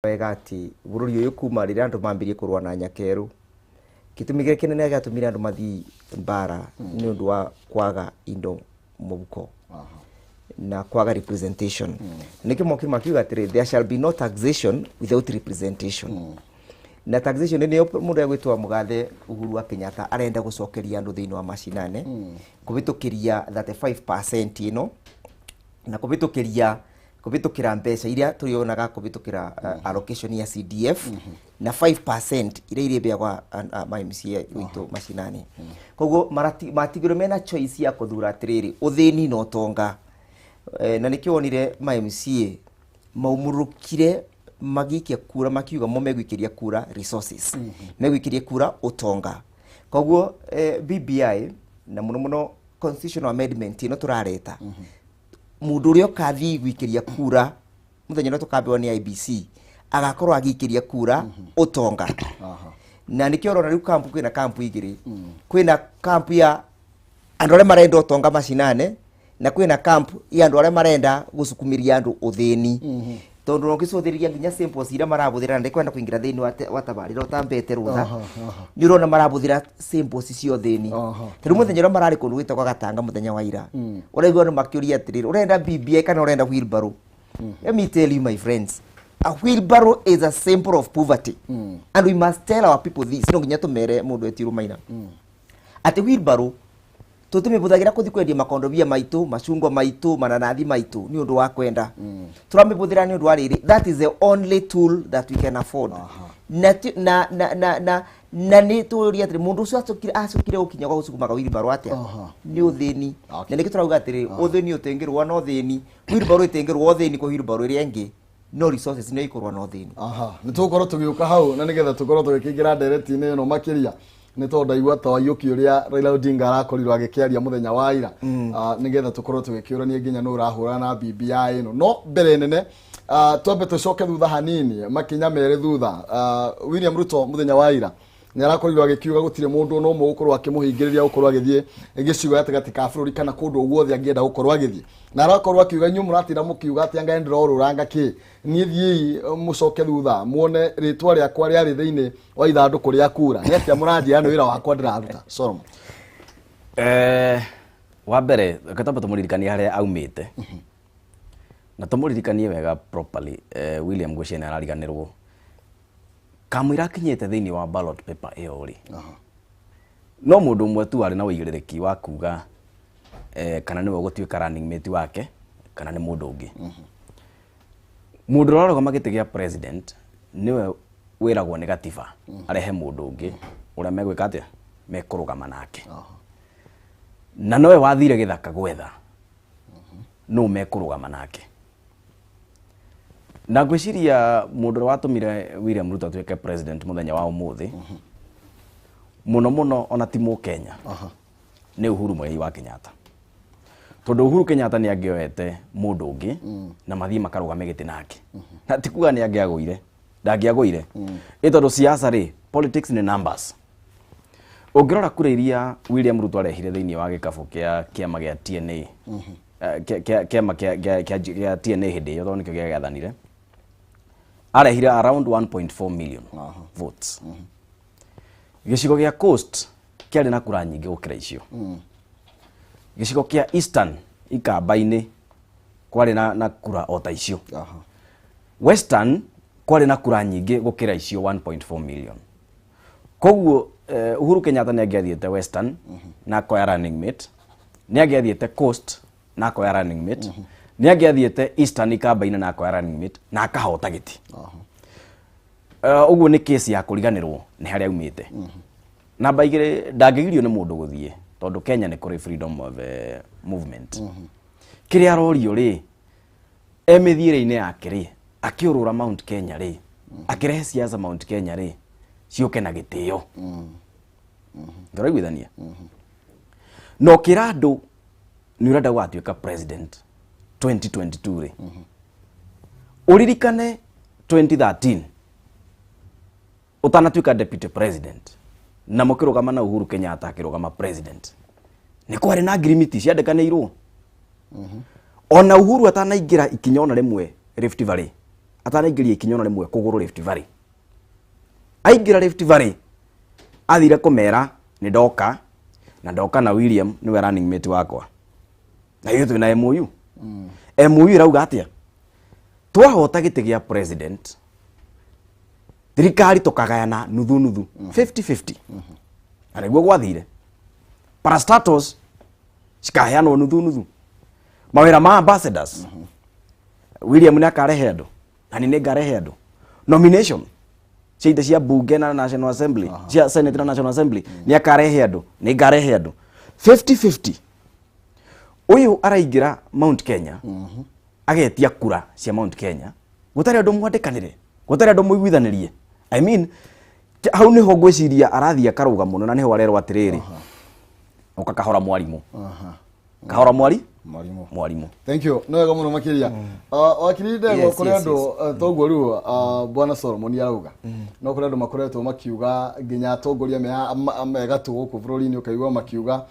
Wega atĩ bũrũri ũyũ kuma rĩrĩa andũ mambirie kũrũa na nyakerũ, gĩtũmi kĩrĩa kĩnene gĩatũmire andũ mathiĩ mbara nĩ ũndũ wa kwaga indo mũhuko na kwaga representation. Nĩkĩo mokire makiuga atĩrĩ, "There shall be no taxation without representation." Na taxation nĩyo mũndũ egwĩtwo mũgathe Uhuru wa Kenyatta arenda gũcokeria andũ thĩinĩ wa macinane kũhĩtũkĩria 35% ĩno na kũhĩtũkĩra mbeca iria tũrĩonaga kũhĩtũkĩra allocation ya CDF na 5% iria irĩheagwo ma MCA witũ macinani. Koguo matigirwo mena choice ya kũthura atĩrĩrĩ, ũthĩni na ũtonga. Na nĩkĩo wonire ma MCA maumũrũkire magĩikia kura makiuga mo megũikĩria kura resources, megũikĩria kura ũtonga. Koguo BBI na mũno mũno constitutional amendment ĩno tũrareta, mũndũ ũrĩa ũkathiĩ gwikĩria kura mũthenya ũrĩa tũkambĩrwo nĩ IEBC agakorwo agĩikĩria kura ũtonga. Na nĩkĩo ũrona rĩu kampu, kwĩna kampu igĩrĩ: kwĩna kampu ya andũ arĩa marenda ũtonga macinane na kwĩna kampu ya andũ arĩa marenda gũcukumĩria andũ ũthĩni, tondũ ũngĩcũthĩrĩria nginya samples iria marabũthĩra, na ndikwenda kũingĩra thĩinĩ wa tabarĩra ũtambĩte rũtha, nĩ ũrona marabũthĩra samples cia ũthĩni. Tarĩu mũthenya ũrĩa mararĩ kũndũ gwĩtagwo Gatanga mũthenya wa ira, ũraigua andũ makĩũria atĩrĩrĩ, "Ũrenda BBI kana ũrenda wheelbarrow?" Let me tell you, my friends, a wheelbarrow is a symbol of poverty and we must tell our people this. No nginya tũmere mũndũ etirwo Maina atĩ wheelbarrow tũtũmĩbũthagĩra kũthi kwendia makondobia maitũ, macungwa maitũ, mananathi maitũ nĩ ũndũ wa kwenda. Tũramĩbũthĩra nĩ ũndũ wa rĩrĩ, that is the only tool that we can afford. Na nĩ tũria atĩrĩ, mũndũ ũcio acokire gũkinya gwa gũcukumaga wheelbarrow atĩa? Nĩ ũthĩni. Na nĩkĩo tũrauga atĩrĩ, ũthĩni ũtĩngĩrũa na ũthĩni, wheelbarrow ĩtĩngĩrũa ũthĩni kwa wheelbarrow ĩrĩa ĩngĩ, no resources nĩ ikorwo na ũthĩni. Aha, nĩ tũgũkorwo tũgĩũka hau na nĩgetha tũkorwo tũgĩkĩingĩra ndereti-inĩ ĩno makĩria, nĩ tondũ ndaigua ta waiyũki ũrĩa Raila Odinga arakorirwo agĩkĩaria mũthenya wa ira. Ah, nĩgetha tũkorwo tũgĩkĩũrania nginya nũ ũrahũrana na BBI ĩno. No mbere nene, twambe tũcoke thutha hanini, makinya merĩ thutha. William Ruto mũthenya wa ira nĩ arakorirwo agĩkiuga gũtirĩ mũndũ no ũmwe gũkorwo akĩmũhingĩrĩria gũkorwo agĩthiĩ gĩcigo gatagatĩ ka bũrũri kana kũndũ guothe angĩenda gũkorwo agĩthiĩ, na arakorwo akiuga, "Inyuĩ mũratinda mũkiuga atĩ anga ndĩrorũranga kĩ, niĩ thiĩi mũcoke thutha muone rĩtwa rĩakwa rĩarĩ thĩinĩ wa ithandũkũ rĩa kura. Nĩ atĩa mũranjĩra nĩ wĩra wakwa ndĩraruta?" Solomon. Wa mbere, reke twambe tũmũririkanie harĩa aumĩte na tũmũririkanie wega properly. William ngwĩciria nĩ arariganĩrwo kamũira akinyĩte thĩinĩ wa ballot paper ĩyo rĩ, no mũndũ ũmwe tu warĩ na ũigĩrĩrĩki wa kuga kana nĩwe ũgũtuĩka running mate wake kana nĩ mũndũ ũngĩ. Mũndũ ũrĩa ũrarũgama gĩtĩ gĩa president nĩwe wĩragwo nĩ gatiba arehe mũndũ ũngĩ ũrĩa megwĩka atĩa, mekũrũgama nake, na nowe wathire gĩthaka gwetha nũ mekũrũgama nake. Na ngwĩciria mũndũ ũrĩa watũmire William Ruto atuĩke president mũthenya wa ũmũthĩ mũno mũno, ona ti mũkenya, nĩ Uhuru Muigai wa Kenyatta, tondũ Uhuru Kenyatta nĩ angĩoete mũndũ ũngĩ na mathiĩ makarũgame gĩtĩ nake, na ti kuga nĩ angĩagũire, ndangĩagũire, ĩ tondũ siasa rĩ, politics nĩ numbers. Ũngĩrora kura iria William Ruto arehire thĩinĩ wa gĩkabũ kĩa kĩama gĩa TNA, kĩama kĩa TNA hĩndĩ ĩyo, tondũ nĩkĩo gĩathanire, arehire around 1.4 million votes. Gĩcigo gĩa Coast kĩarĩ na kura nyingĩ gũkĩra icio. Gĩcigo kĩa Eastern ikamba-inĩ kwarĩ na kura o ta icio. Western kwarĩ na kura nyingĩ gũkĩra icio 1.4 million. Koguo Uhuru Kenyatta nĩ angĩathiĩte Western na akoya running mate, nĩ angĩathiĩte Coast na akoya running mate, nĩ angĩathiĩte Eastern ikamba-inĩ na akoya running mate na akahota gĩti. Ũguo nĩ kesi ya kũriganĩrwo nĩ harĩa aumĩte. Namba 2, ndangĩgirio nĩ mũndũ gũthiĩ, tondũ Kenya nĩ kũrĩ freedom of movement. Kĩrĩa arorio rĩ, e mĩthiĩre-inĩ yake rĩ, akĩũrũra Mount Kenya rĩ, akĩrehe siasa Mount Kenya rĩ, ciũke na gĩtĩo. Tũraiguithania na ũkĩra andũ nĩ ũrenda gũgatuĩka president 2022 rĩ, ũririkane 2013 ũtanatuĩka deputy president na mũkĩrũgama na Uhuru Kenyatta akĩrũgama president, nĩ kwarĩ na ngirimiti ciandĩkanĩirwo. Ona Uhuru atanaingĩra ikinya ona rĩmwe Rift Valley. Atanaingĩria ikinya ona rĩmwe kũgũrũ Rift Valley. Aingĩra Rift Valley, athire kũmera nĩ ndoka na ndoka na William nĩwe running mate wakwa, na ithuĩ twĩna MOU. MOU ĩrauga atĩa? Twahota gĩtĩ gĩa president, thirikari tũkagayana nuthu nuthu, 50-50. Na nĩguo gwathire. Parastatals cikaheanwo nuthu nuthu, mawĩra ma ambassadors, William nĩ akarehe andũ na nĩ nĩngarehe andũ, nomination cia itĩ cia bunge na National Assembly, cia Senate na National Assembly, nĩ akarehe andũ, nĩ ngarehe andũ, 50-50. Ũyũ araingĩra Mount Kenya, agetia kura cia Mount Kenya gũtarĩ andũ mwandĩkanĩre, gũtarĩ andũ mũiguithanĩrie. I mean, hau nĩho ngwĩciria arathiĩ akarũga mũno, na nĩho arerwo atĩrĩrĩ, ũka kahora mwarimũ, kahora mwari Mwarimũ. Mwarimũ. Thank you, nĩ wega mũno makĩria. Wakiri Ndegwa, kũrĩ andũ toguo rĩu bwana Solomon arauga, no kũrĩ andũ makoretwo makiuga, nginya atongoria me gatũ gũkũ bũrũri-inĩ, ũkaigua makiuga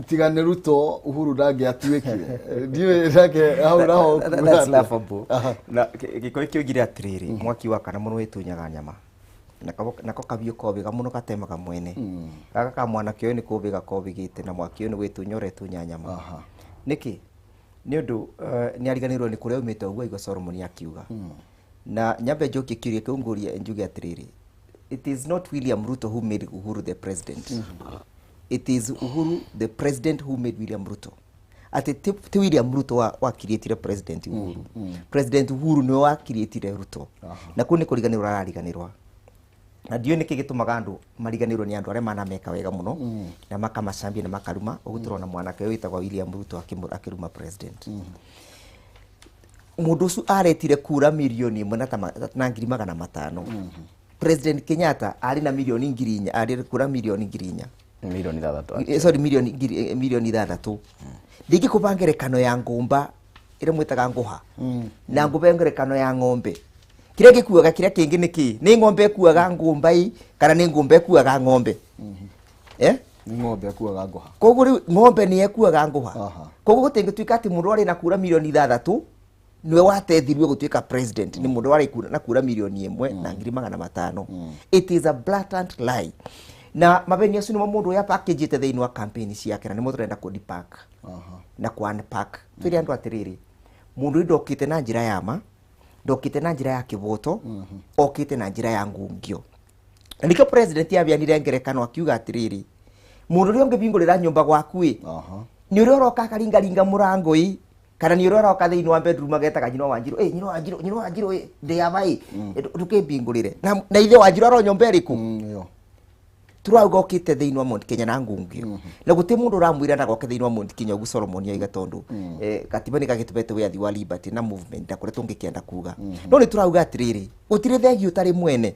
tiga nĩ Ruto, Uhuru ndangĩatuĩkire. Ndiũĩ nake hau naho. That's laughable. Na Gĩkũyũ kĩoigire atĩrĩrĩ, mwaki wakana mũno wĩtunyaga nyama. Nako kabiũ kobĩga mũno gatemaga mwene. Gaka ka mwanake ũyũ nĩ kũbĩga kobĩgĩte na mwaki ũyũ nĩ gwĩtunya ũretunya nyama. Nĩkĩ? Nĩ ũndũ nĩ ariganĩirwo nĩ kũrĩa aumĩte, ũguo aigua Solomon akiuga. Na nyambe njokie kĩũria kĩu, ngũrie njuge atĩrĩrĩ, it is not William Ruto who made Uhuru the president. It is Uhuru the president who made William Ruto. Atĩ ti William Ruto wa creatire President Uhuru. President Uhuru nĩwe wa creatire Ruto. Na kũu nĩ kũriganĩrwo arariganĩrwa. Na ndiũĩ nĩkĩ gĩtũmaga andũ mariganĩrwo nĩ andũ arĩa manameka wega mũno na makamacambia na makaruma. Ũguo tũrona mwanake ũyũ wĩtagwo William Ruto akĩruma president. Mũndũ ũcio aretire kura 1,000,000 na 500,000. President Kenyatta arĩ na 4,000,000, arĩ kura 4,000,000. 6 million. Sorry, 6 million. Ndingĩkũba ngerekano ya ngũmba ĩrĩa mwĩtaga ngũha na ngũbe ngerekano ya ng'ombe. Kĩrĩa gĩkuaga kĩrĩa kĩngĩ nĩ kĩ? Nĩ ng'ombe ĩkuaga ngũmba ĩ, kana nĩ ngũmba ĩkuaga ng'ombe, eh? Nĩ ng'ombe akuaga ngũha. Koguo rĩu ng'ombe nĩ ĩkuaga ngũha. Koguo gũtingĩtuĩka atĩ mũndũ arĩ na kura 6 million nĩwe watethirio gũtuĩka president nĩ mũndũ warĩ na kura 1,100,000. It is a blatant lie, na mabeni acio nĩmo mũndũ ũyũ apackagĩte thĩinĩ wa campaign ciake, na nĩmo tũrenda kũ depack na kũ unpack, twĩre andũ atĩrĩrĩ, mũndũ ũyũ ndokĩte na njĩra ya ma, ndokĩte na njĩra ya kĩboto, okĩte na njĩra ya ngungio. Na nĩkĩo president abeanire ngerekano akiuga atĩrĩrĩ, mũndũ ũrĩa ũngĩbingũrĩra nyũmba gwaku ĩ, nĩ ũrĩa ũroka akaringaringa mũrango ĩ, kana nĩ ũrĩa ũroka thĩinĩ wa bedroom agetaga nyina wa Wanjirũ, ĩ, nyina wa Wanjirũ, nyina wa Wanjirũ ĩ, ndĩ aba ĩ, ndũkĩmbingũrĩre. Na ithe Wanjirũ aro nyũmba ĩrĩkũ? Ĩyo. Turauga okĩte thĩinĩ wa Mount Kenya na ngungio, na gũtirĩ mũndũ ũramwĩra ndagoke thĩinĩ wa Mount Kenya ũguo Solomon oiga, tondũ katiba nĩ gagĩtũhete wĩyathi wa liberty na movement na kũrĩa tũngĩkĩenda kuga. No nĩ turauga atĩrĩrĩ, gũtirĩ thegi ũtarĩ mwene.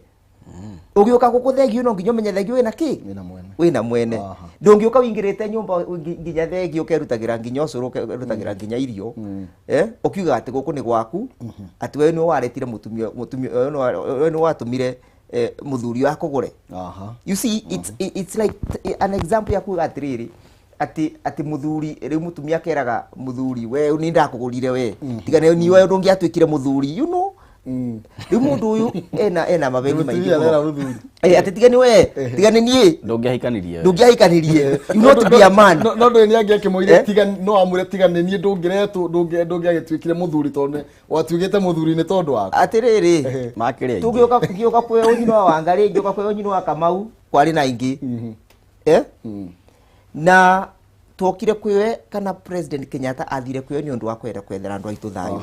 Ũgĩũka gũkũ thegi no nginya ũmenye thegi wĩna kĩ? Wĩna mwene. Wĩna mwene. Ndũngĩũka wĩingĩrĩte nyũmba nginya thegi ũkerutagĩra nginya ũcũrũ, ũkerutagĩra nginya irio, ũkiuga atĩ gũkũ nĩ gwaku, atĩ we nĩwe waretire mũtumia, mũtumia we nĩwe watũmire mũthuri ũyũ akũgũre. You see, it's like an example ya kuga atĩrĩrĩ, atĩ mũthuri rĩu, mũtumia akeraga mũthuri, we nĩ ndakũgũrire, we tiga nĩ niwe ndũngĩatuĩkire mũthuri. Rĩu mũndũ ũyũ ena mabeni maingĩ Mũtumia arera mũno. mũthuri. Atĩ tiga nĩ we, tiga nĩ niĩ Ndũngĩahikanirie. Ndũngĩahikanirie, you not be a man. No ndũĩ nĩ angĩakĩmwĩrire Eh? tiga no amwĩre tiga nĩ niĩ ndũngĩretwo, ndũngĩagĩtuĩkire mũthuri, tondũ watuĩkĩte mũthuri nĩ tondũ waku. Atĩrĩrĩ, Makĩrĩ aingĩ. tũngĩũka ngĩũka kwĩ nyina wa Wangarĩ, ngĩũka kwĩ nyina wa Kamau, kwarĩ na ingĩ, eh? Na twokire kwĩwe, kana President Kenyatta athire kwĩwe nĩ ũndũ wa kwenda kwethera andũ aitũ thayũ,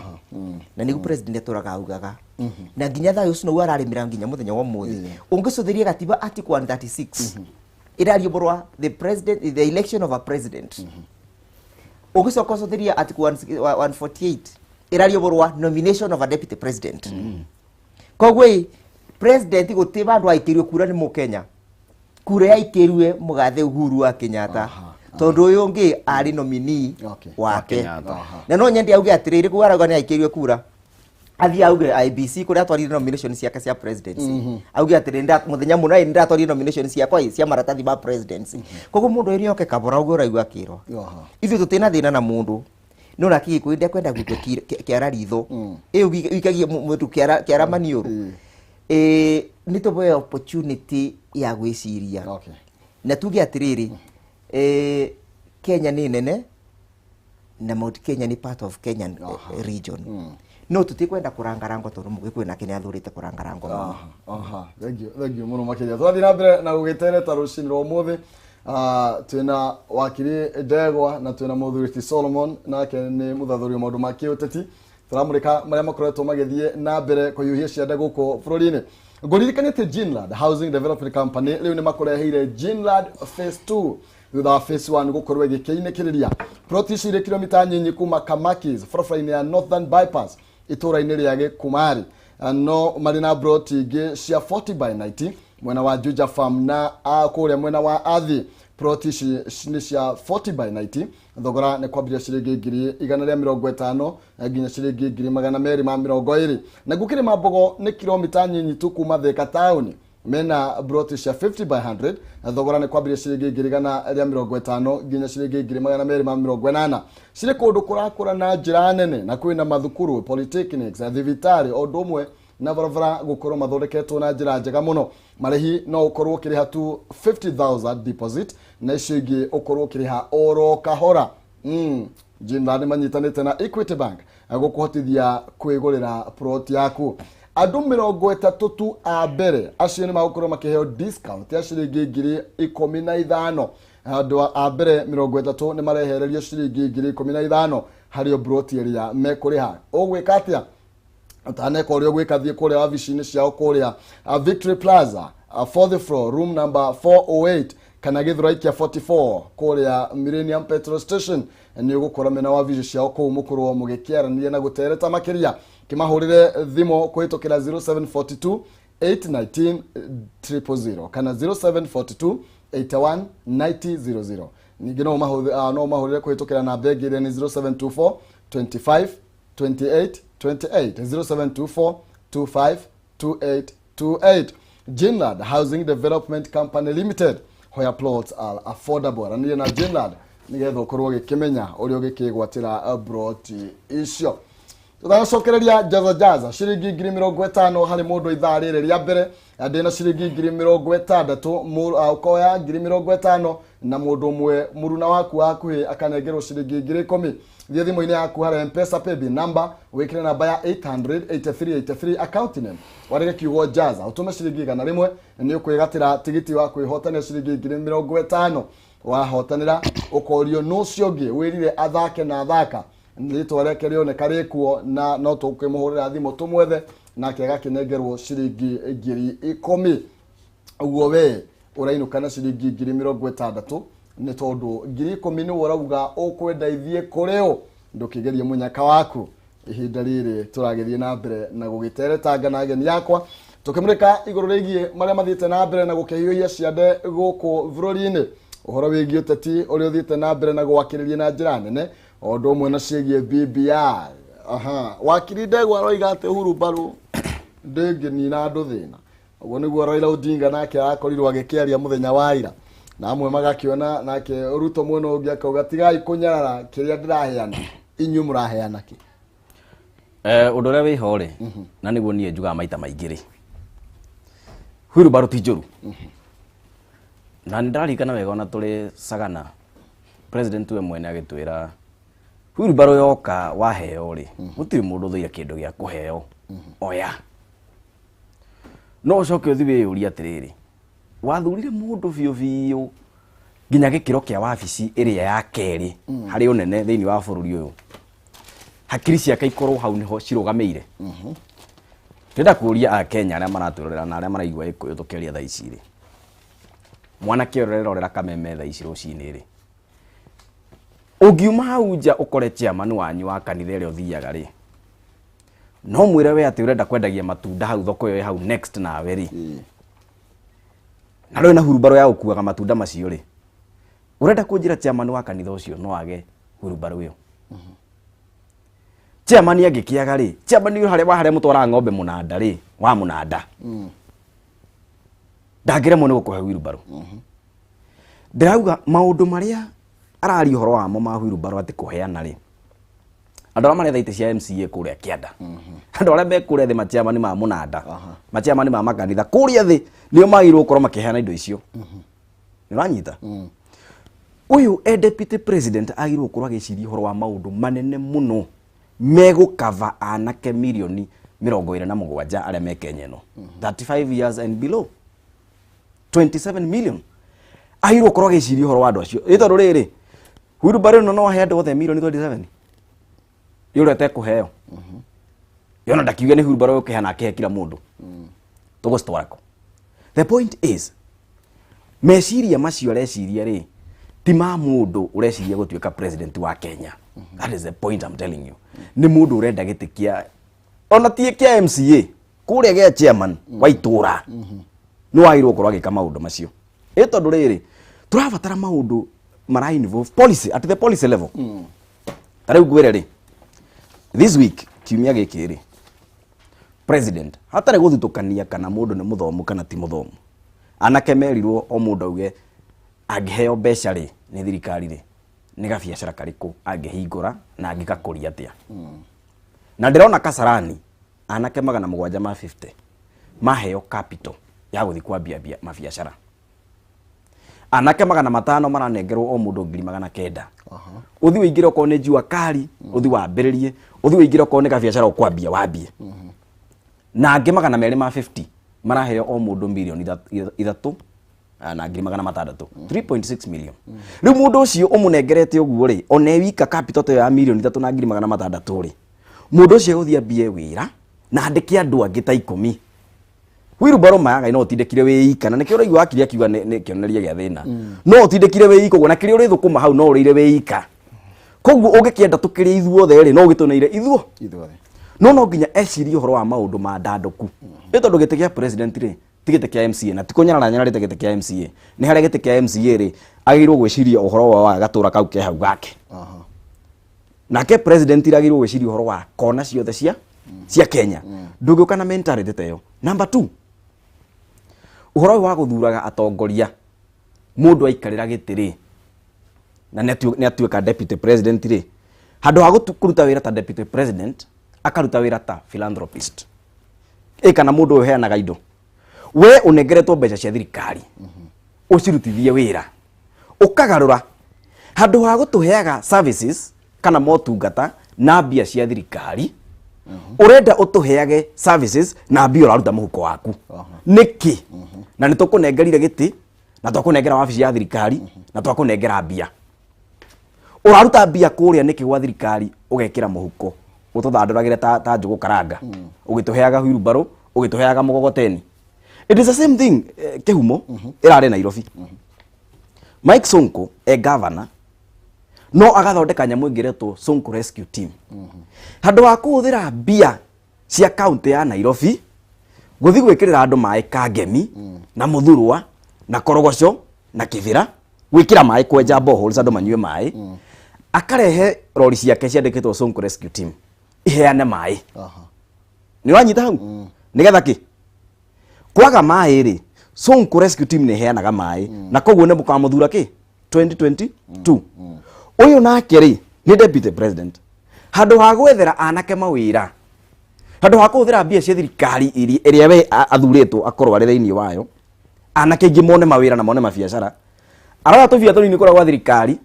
na nĩguo president atũraga augaga, na nginya thayũ ũcio noguo ararĩmĩra nginya mũthenya wa ũmũthĩ. Ũngĩcũthĩria gatiba, article 136 ĩraria ũhoro wa the president, the election of a president. Ũgĩcoka ũcũthĩria article 148 ĩraria ũhoro wa nomination of a deputy president. Koguo ĩ, president gũtirĩ vandũ aikĩrio kura nĩ mũkenya, kura yaikĩrue mũgathe Uhuru wa Kenyatta, tondũ ũyũ ũngĩ arĩ nominee wake. Kenyatta. Na no nyende auge atĩrĩrĩ, kũu arauga nĩ aikĩrue kura, athiĩ auge IEBC kũrĩa atwarire nomination ciake cia presidency, auge atĩrĩ, mũthenya mũna ĩ, nĩndatwarire nomination ciakwa ĩ, cia maratathi ma presidency. Koguo mũndũ ũyũ nĩoke kabora ũguo ũraigua akĩrwo. Ithuĩ tũtirĩ na thĩna na mũndũ. No nake Gĩkũyũ ndekwenda gũtua kĩara ritho ĩyo wikagia mũtu kĩara kĩara maniũrũ. Nĩ tũboe opportunity ya gwĩciria. Na tuge atĩrĩrĩ, Kenya nĩ nene na Mount Kenya nĩ part of Kenyan region. No tutikwenda kũrangarangwo tondũ Mũgĩkũyũ nake nĩ athũrĩte kũrangarangwo mũno. Aha, thank you, thank you mũno makĩria. Twathiĩ na mbere na gũgĩtereta rũcinĩ rwa ũmũthĩ. Twĩna wakiri Ndegwa na twĩna mũthuri ti Solomon, nake nĩ mũthathũri wa maũndũ ma kĩũteti. Tũramũrĩka marĩa makoretwo magĩthiĩ na mbere kũhiũhia ciande gũkũ bũrũri-inĩ. Ngũririkanie atĩ Ginland Housing Development Company rĩu nĩ makũreheire Ginland Phase 2 thutha wa Phase 1 gũkorwo ĩgĩkĩinĩkĩrĩria. Ploti ici irĩ kilomita nyinyi kuma Kamakis barabara-inĩ ya Northern Bypass itũra-inĩ rĩa Gĩkumari. No marĩ na ploti ingĩ cia 40 by 90 mwena wa Juja Farm na kũrĩa mwena wa Athi. Ploti ici nĩ cia 40 by 90, thogora nĩ kwambĩrĩria ciringi 150,000 nginya ciringi 220,000. Naguo Kĩrĩma Mbogo nĩ kilomita nyinyi tu kuma Thika taũni, mena ploti cia 50 by 100, thogora nĩ kwambĩrĩria ciringi 150,000 nginya ciringi 280,000. Cirĩ kũndũ kũrakũra na njĩra nene na kwĩna mathukuru, polytechnics, thibitarĩ o ũndũ ũmwe na barabara gũkorwo mathondeketwo na njĩra njega mũno. Marĩhi no ũkorwo ũkĩrĩha tu 50,000 deposit na icio ingĩ ũkorwo ũkĩrĩha oro kahora. Ginland manyitanĩte na Equity Bank gũkũhotithia kwĩgũrĩra plot yaku. Andũ 30 tu a mbere acio nĩ magũkorwo makĩheo discount ya ciringi 15,000. Andũ a mbere 30 nĩ marehererio ciringi 15,000 harĩ o plot ĩrĩa mekũrĩha. Ũgwĩka atĩa? Ũtaneka ũrĩa ũgwĩka, thiĩ kũrĩa wabici-inĩ ciao kũrĩa Victory Plaza, fourth floor, room number 408 kana Gĩthũrai kĩa 44 kũrĩa Millennium Petrol Station. Nĩ ũgũkora mena wabici ciao kũu, mũkorwo mũgĩkĩaranĩria na gũtereta makĩria. Kĩmahũrĩre thimũ kũhĩtũkĩra 0742 819 000 kana 0742 81 90 00. Ningĩ no ũmahũrĩre kũhĩtũkĩra namba ĩngĩ ĩrĩa nĩ 0724 25 28 28, 0724 25 28 28. Ginland Housing Development Company Limited, where plots are affordable. Aranĩria na Ginland nĩgetha ũkorwo ũgĩkĩmenya ũrĩa ũgĩkĩgwatĩra broti icio. Tũtagacokereria jaza jaza ciringi 50,000 harĩ mũndũ ithaa rĩrĩ rĩa mbere. Ndĩna ciringi 60,000, ũkoya 50,000 na mũndũ ũmwe mũruna waku wa hakuhĩ akanengerwo ciringi 10,000. Thiĩ thimũ-inĩ yaku harĩa M-Pesa paybill number, wĩkĩre namba ya 88383, account name warĩke kiugo jaza, ũtũme ciringi 100, nĩ ũkwĩgatĩra tigiti wa kwĩhotanĩra ciringi 50,000. Wahotanĩra ũkorio nũ ũcio ũngĩ wĩrire athake na athaka, rĩtwa rĩake rĩoneka rĩkuo na no tũkĩmũhũrĩra thimũ tũmwethe nake agakĩnengerwo ciringi 10,000. Ũguo we ũrainũka na ciringi 60,000 nĩ tondũ 10,000 nĩwe ũrauga ũkwenda ithiĩ kũrĩ ũ. Ndũkĩgerie mũnyaka waku. Ihinda rĩrĩ tũragĩthiĩ na mbere na gũgĩteretanga na ageni yakwa tũkĩmũrĩka igũrũ rĩgiĩ marĩa mathiĩte na mbere na gũkĩhiũhia ciande gũkũ bũrũri-inĩ, ũhoro wĩgiĩ ũteti ũrĩa ũthiĩte na mbere na gwakĩrĩria na njĩra nene, o ũndũ ũmwe na ciĩgiĩ BBI. Aha, wakiri Ndegwa aroiga atĩ Uhuru Mbaru ndĩngĩnina andũ thĩna. Ũguo nĩguo Raila Odinga nake arakorirwo agĩkĩaria mũthenya wa ira, na amwe magakĩona nake Ruto mwena ũngĩ akauga tigai kũnyarara kĩrĩa ndĩraheana, inyuĩ mũraheana kĩ? Ũndũ ũrĩa wĩho rĩ, na nĩguo niĩ njugaga maita maingĩ rĩ, wheelbarrow ti njũru. Na nĩ ndaririkana wega ona tũrĩ Sagana, president we mwene agĩtwĩra wheelbarrow yoka waheo rĩ, gũtirĩ mũndũ ũthũire kĩndũ gĩa kũheo, oya. No ũcoke ũthiĩ wĩyũrie atĩrĩrĩ, wathurire mũndũ biũ biũ nginya gĩkĩro kĩa wabici ĩrĩa ya kerĩ harĩ ũnene thĩinĩ wa bũrũri ũyũ, hakiri ciake ikorwo hau nĩho cirũgamĩire. Ndĩrenda kũria akenya arĩa maratwĩrorera na arĩa maraigua Gĩkũyũ tũkĩaria thaa ici rĩ, mwanake ũrĩa ũrerorera kameme thaa ici rũcinĩ rĩ, ũngiuma hau nja ũkore chairman wanyu wa kanitha ĩrĩa ũthiaga rĩ, no mwĩre we atĩ ũrenda kwendagia matunda hau thoko ĩyo ĩ hau next nawe rĩ, na ndũrĩ na hurumbarũ ya gũkuaga matunda macio rĩ, ũrenda kũnjĩra chairman wa kanitha ũcio no age hurumbarũ ĩyo? Chairman angĩkĩaga rĩ, chairman harĩa wa harĩa mũtwaraga ng'ombe mũnanda rĩ, wa mũnanda ndangĩremwo nĩ gũkũhe wheelbarrow. Ndĩrauga maũndũ marĩa araria ũhoro wamo ma wheelbarrow atĩ kũheana rĩ, Andũ arĩa maretha itĩ cia MCA kũrĩa kĩanda, andũ arĩa me kũrĩa thĩ, machairman ma mũnanda, machairman ma makanitha kũrĩa thĩ, nĩo magĩrĩirwo gũkorwo makĩheana indo icio. Nĩ ũranyita? Ũyũ e deputy president agĩrĩirwo gũkorwo agĩciria ũhoro wa maũndũ manene mũno megũkava anake mirioni 27 arĩa me Kenya ĩno, 35 years and below, 27 million. Agĩrĩirwo gũkorwo agĩciria ũhoro wa andũ acio, ĩ tondũ rĩrĩ, wheelbarrow ĩno no ahe andũ othe mirioni 27 ĩ ũrĩa ũtekũheo yona ndakiuge nĩ wheelbarrow ũkĩheana akĩhe kila mũndũ tũgũcitwara kũ? The point is, meciria macio areciria rĩ, ti ma mũndũ ũreciria gũtuĩka president wa Kenya. That is the point I'm telling you. Nĩ mũndũ ũrenda gĩtĩ kĩa, ona ti kĩa MCA, kũrĩa gĩa chairman wa itũra, nĩ wagĩrĩirwo gũkorwo agĩka maũndũ macio, ĩ tondũ rĩrĩ, tũrabatara maũndũ mara involve policy at the policy level. Ta rĩu ngwĩre rĩ, this week, kiumia gĩkĩ rĩ, president hatarĩ gũthutũkania kana mũndũ nĩ mũthomu kana ti mũthomu, anake merirwo o mũndũ auge angĩheo mbeca rĩ nĩ thirikari rĩ, nĩ gabiacara karĩkũ angĩhingũra na angĩgakũria atĩa. Na ndĩrona Kasarani anake 750 maheo capital ya gũthiĩ kwambia mabiacara. Anake 500 maranengerwo o mũndũ 900,000, ũthi ũingĩre okorwo nĩ jua kali, ũthi wambĩrĩrie, ũthi ũingĩre okorwo nĩ gabiacara ũkwambia wambie. Na angĩ 250 maraheo o mũndũ mirioni 3 na 600,000, 3.6 million. Rĩu mũndũ ũcio ũmũnengerete ũguo rĩ, ona e wika capital ta ĩyo ya mirioni 3 na 600,000 rĩ, mũndũ ũcio egũthiĩ ambie wĩra na andĩke andũ angĩ ta 10. Wheelbarrow mayaga no ũtindĩkire wĩ ika, na nĩkĩo ũraigua wakiri akiuga nĩ kĩonereria gĩa thĩna. No ũtindĩkire wĩ ika ũguo, na kĩrĩa ũrĩthũkũma hau no ũrĩire wĩ ika. Koguo ũngĩkĩenda tũkĩrĩe ithuothe rĩ, no ũgĩtũneire ithuo. Ithuothe. No nginya ecirie ũhoro wa maũndũ ma ndandũku, nĩ tondũ gĩtĩ gĩa president rĩ, ti gĩtĩ kĩa MCA, na ti kũnyarara nyararĩte gĩtĩ kĩa MCA. Nĩ harĩa gĩtĩ kĩa MCA rĩ, agĩrĩirwo gwĩciria ũhoro wa gatũra kau ke hau gake. Nake president agĩrĩirwo gwĩciria ũhoro wa kona ciothe cia Kenya. Ndũngĩũka na mentality ta ĩyo. Number two, ũhoro ũyũ wa gũthuraga atongoria, mũndũ aikarĩra gĩtĩ rĩ, na nĩ atuĩka deputy president rĩ, handũ ha kũruta wĩra ta deputy president, akaruta wĩra ta philanthropist, ĩ kana mũndũ ũyũ ũheanaga indo. We ũnengeretwo mbeca cia thirikari ũcirutithie wĩra, ũkagarũra. Handũ ha gũtũheaga services kana motungata na mbia cia thirikari, ũrenda ũtũheage services na mbia ũraruta mũhuko waku nĩkĩ? Na nĩ tũkũnengerire gĩtĩ, na twakũnengera wabici ya thirikari, na twakũnengera mbia. Ũraruta mbia kũrĩa nĩkĩ gwa thirikari ũgekĩra mũhuko ũtũthandũragĩre ta njũgũ karanga, ũgĩtũheaga wheelbarrow, ũgĩtũheaga mũgogoteni? It is the same thing. Kĩhumo ĩrarĩ Nairobi, Mike Sonko e governor, no agathondeka nyamũ ĩngĩ ĩretwo Sonko Rescue Team. Handũ ha kũhũthĩra mbia cia kaunti ya Nairobi gũthiĩ gwĩkĩrĩra andũ maĩ Kangemi na Mũthurwa na Korogoco na Kĩbĩra, gwĩkĩra maĩ, kwenja boreholes andũ manyue maĩ, akarehe rori ciake ciandĩkĩtwo Sonko Rescue Team iheane maĩ. Nĩ ũranyita hau? Nĩgetha kĩ kwaga maĩ rĩ, Sonko Rescue Team nĩ iheanaga maĩ, na koguo nĩ mũkamũthura kĩ 2022. Ũyũ nake rĩ, nĩ deputy president. Handũ ha gwethera anake mawĩra, handũ ha kũhũthĩra mbia cia thirikari ĩrĩa we athurĩtwo akorwo arĩ thĩinĩ wayo, anake aingĩ mone mawĩra na mone mabiacara, aroya tũbia tũnini kũrĩa gwa thirikari.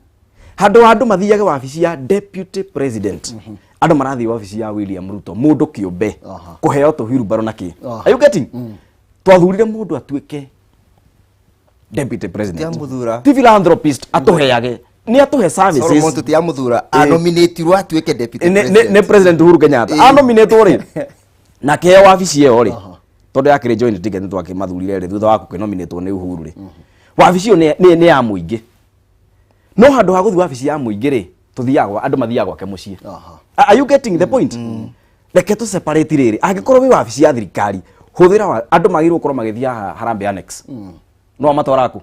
Handũ ha andũ mathiage wabici ya deputy president, andũ marathiĩ wabici ya William Ruto, mũndũ kĩũmbe, kũheo tũhirumbarũ na kĩ. Are you getting? Twathurire mũndũ atuĩke deputy president, Tiamuthura. ti philanthropist atũheage, nĩ atũhe services. Solomon, tutiamuthura, anominatirwo atuĩke deputy Nĩ nĩ president Uhuru Kenyatta. Anominatwo rĩ, na kĩheo wabici ĩyo rĩ, tondũ yakĩrĩ joint ticket, nĩ twakĩmathurire rĩ thutha wa gũkĩnominatwo nĩ Uhuru rĩ, wabici ĩyo nĩ ya mũingĩ. No handũ ha gũthiĩ wabici ya mũingĩ rĩ, tũthiaga andũ mathiaga gwake mũciĩ. Are you getting the point? Reke tũ separate rĩrĩ. Angĩkorwo wĩ wabici ya thirikari, hũthĩra andũ magĩrĩirwo gũkorwo magĩthiĩ haha Harambee Annex, no amatwaraga kũ?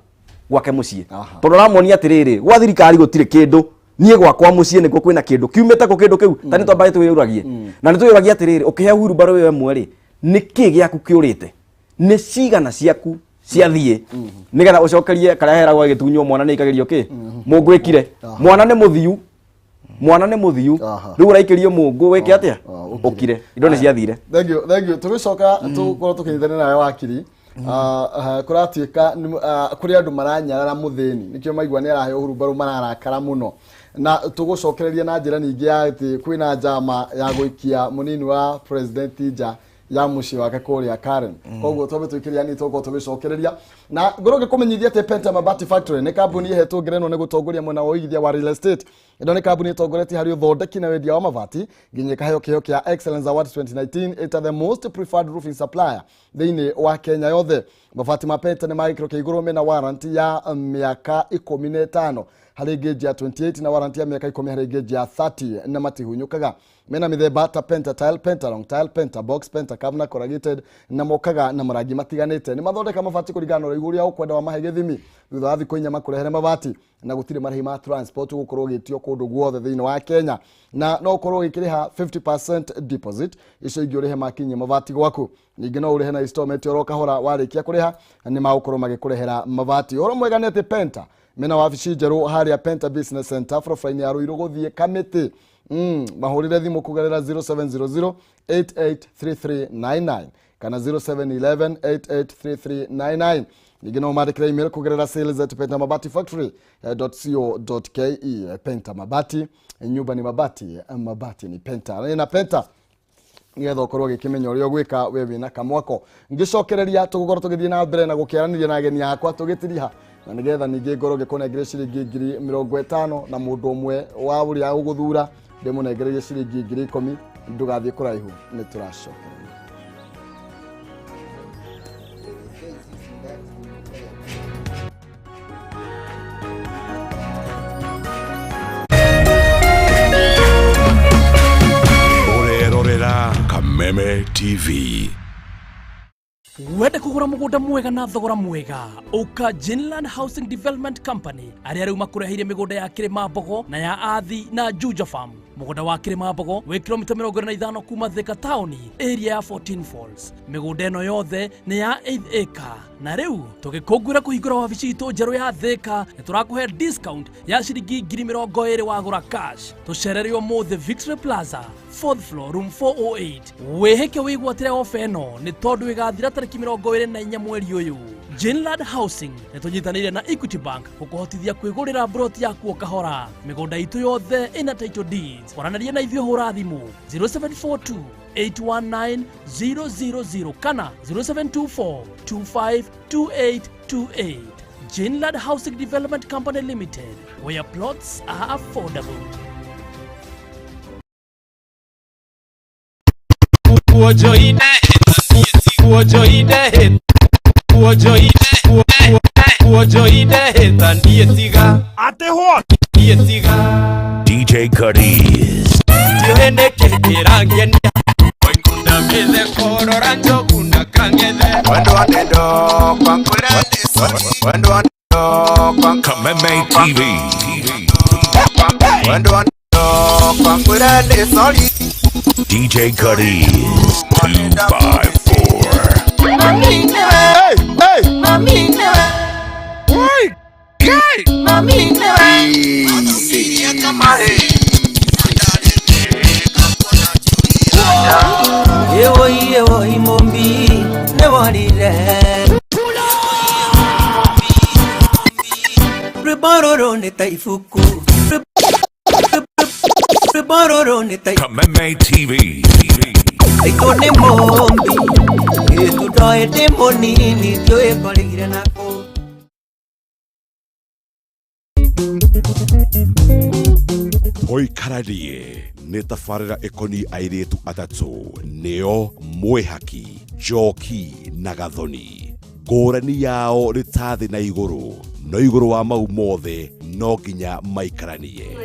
Gwake mũciĩ. Tondũ aramonia atĩrĩrĩ, gwa thirikari gũtirĩ kĩndũ, niĩ gwakwa mũciĩ nĩkuo kwĩna kĩndũ. Kiumĩte kũ kĩndũ kĩu? Ta nĩ twambaga twĩyũragie, na nĩ twĩyũragia atĩrĩrĩ, ũkĩheo wheelbarrow ĩyo ĩmwe rĩ, nĩ kĩ gĩaku kĩũrĩte? Nĩ cigana ciaku ciathiĩ nĩgetha ũcokerie karĩa heragwo agĩtunywo mwana nĩ ikagĩrio kĩ mũngwĩkire mwana nĩ mũthiu? Mwana nĩ mũthiu. Aha. Rĩu ũraikĩrio mũngũ wĩke atĩa? Ah, ũkire. Ũkire. Indo nĩ ciathire. Thank you, thank you. Tũgĩcoka tũkorwo tũkĩnyitanĩra nawe wakiri. Kũratuĩka kũrĩ andũ maranyarara mũthĩni nĩkĩo maigua nĩ arahe Uhuru mbaru mararakara mũno na tũgũcokereria na njĩra ningĩ ya atĩ kwĩna njama ya gũikia mũnini wa president nja ya mũciĩ wake kũrĩa Karen. Koguo twambe tũikĩria ni tũgũkorwo tũgĩcokereria na ngorwo ngĩkũmenyithia atĩ Penta Mabati Factory nĩ kambuni ĩhetwo ngerenwa nĩ gũtongoria mwena wa ũigithia wa real estate. Ĩno nĩ kambuni ĩtongoretie harĩ ũthondeki na wendia wa mabati nginya ĩkaheo kĩheo kĩa Excellence Award 2019 ĩta the most preferred roofing supplier thĩinĩ wa Kenya yothe. Mabati ma Penta nĩ ma gĩkĩro kĩa igũrũ mena warranty ya mĩaka 15 harĩ gauge ya 28 na warranty ya mĩaka 10 harĩ gauge ya 30 na matihunyũkaga. Mena mĩthemba ta Penta tile, Penta long tile, Penta box, Penta curve na corrugated na mokaga na marangi matiganĩte. Nĩ mathondeka mabati kũringana na ũraihu ũrĩa ũkwenda wa mahe gĩthimi thutha wa thikũ 4 makũrehere mabati na gũtirĩ marĩhi ma transport ũgũkorwo ũgĩtio kũndũ guothe thĩinĩ wa Kenya na no ũkorwo ũgĩkĩrĩha 50% deposit icio ingĩ ũrĩhe makinye mabati gwaku. Ningĩ no ũrĩhe na installment oro kahora warĩkia kũrĩha nĩ magũkorwo magĩkũrehera mabati. Ũhoro mwega nĩ atĩ Penta mena wabici njerũ harĩa Penta Business Center barabara-inĩ ya Ruiru gũthiĩ Kamĩtĩ. Mahũrĩre thimũ kũgerera 0700 883399 kana 0711 883399. Ningĩ no mandĩkĩre email kũgerera sales at pentamabatifactory.co.ke. Penta Mabati, nyumba ni mabati, mabati ni Penta. Na Penta nĩgetha ũkorwo ũgĩkĩmenya ũrĩa ũgwĩka we wĩna kamwako. Ngĩcokereria tũgũkorwo tũgĩthiĩ na mbere na gũkĩaranĩria na ageni akwa tũgĩtiriha na nĩgetha ningĩ ngorwo ngĩkũnengeria ciringi 50,000 na mũndũ ũmwe wa ũrĩa ũgũthura ndĩmũnengererie ciringi 10,000. Ndũgathiĩ kũraihu, nĩ tũracokereria. Ũrerorera Kameme TV. Wende kũgũra mũgũnda mwega na thogora mwega ũka Jinland Housing Development Company arĩa rĩu makũreheire mĩgũnda ya Kĩrĩma Mbogo na ya Athi na Juja Farm. Mũgũnda wa Kĩrĩma Mbogo wĩ kilomita 25 kuma Thika taũni area ya 14 Falls. Mĩgũnda ĩno yothe nĩ ya 8 acre na rĩu tũgĩkũngũĩra kũhingũra wabici itũ njerũ ya Thika nĩ tũrakũhe discount ya ciringi 20,000 wagũra cash. Tũcerere ũmũthĩ Victory Plaza 4th floor room 408. Wĩhĩke wĩgwatĩre ofa ĩno nĩ tondũ ĩgathira tarĩki 24 mweri ũyũ. Jinland Housing nĩ tũnyitanĩire na Equity Bank gũkũhotithia kwĩgũrĩra broti yaku o kahora. Mĩgũnda itũ yothe ĩna title deeds. Kwaranĩria na ithuĩ hũra thimũ 0742 819 000 kana 0724 252828. Jinland Housing Development Company Limited, where plots are affordable. DJ Cuddies. Kameme TV. DJ Cuddies 254. Hey, hey. Ewo mombi newarire Ribororo ne taifuku Ribororo ne tai Kameme TV. Aito ne mombi Etu doe de monini Tioe koligire nako. Toikaranie nĩ tabarĩra ĩkoniĩ airĩtu atatũ nĩo Mwĩhaki, Njoki na Gathoni. Ngũrani yao nĩ ta thĩ na igũrũ, no igũrũ wa mau mothe no nginya maikaranie.